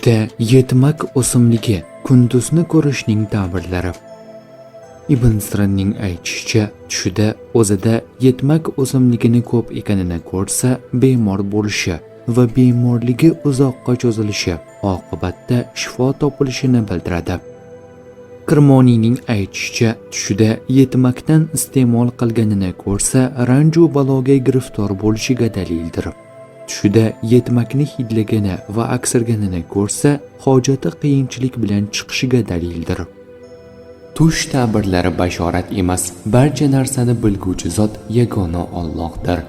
Tushda yetmak o'simligi kunduzni ko'rishning ta'birlari. Ibn Sirinning aytishicha, tushida o'zida yetmak o'simligini ko'p ekanini ko'rsa, bemor bo'lishi va bemorligi uzoqqa cho'zilishi, oqibatda shifo topilishini bildiradi. Kirmoniyning aytishicha, tushida yetmakdan iste'mol qilganini ko'rsa, ranju baloga giriftor bo'lishiga dalildir. Tushida yetmakni hidlagani va aksirganini ko'rsa, hojati qiyinchilik bilan chiqishiga dalildir. Tush ta'birlari bashorat emas, barcha narsani bilguvchi zot yagona Allohdir.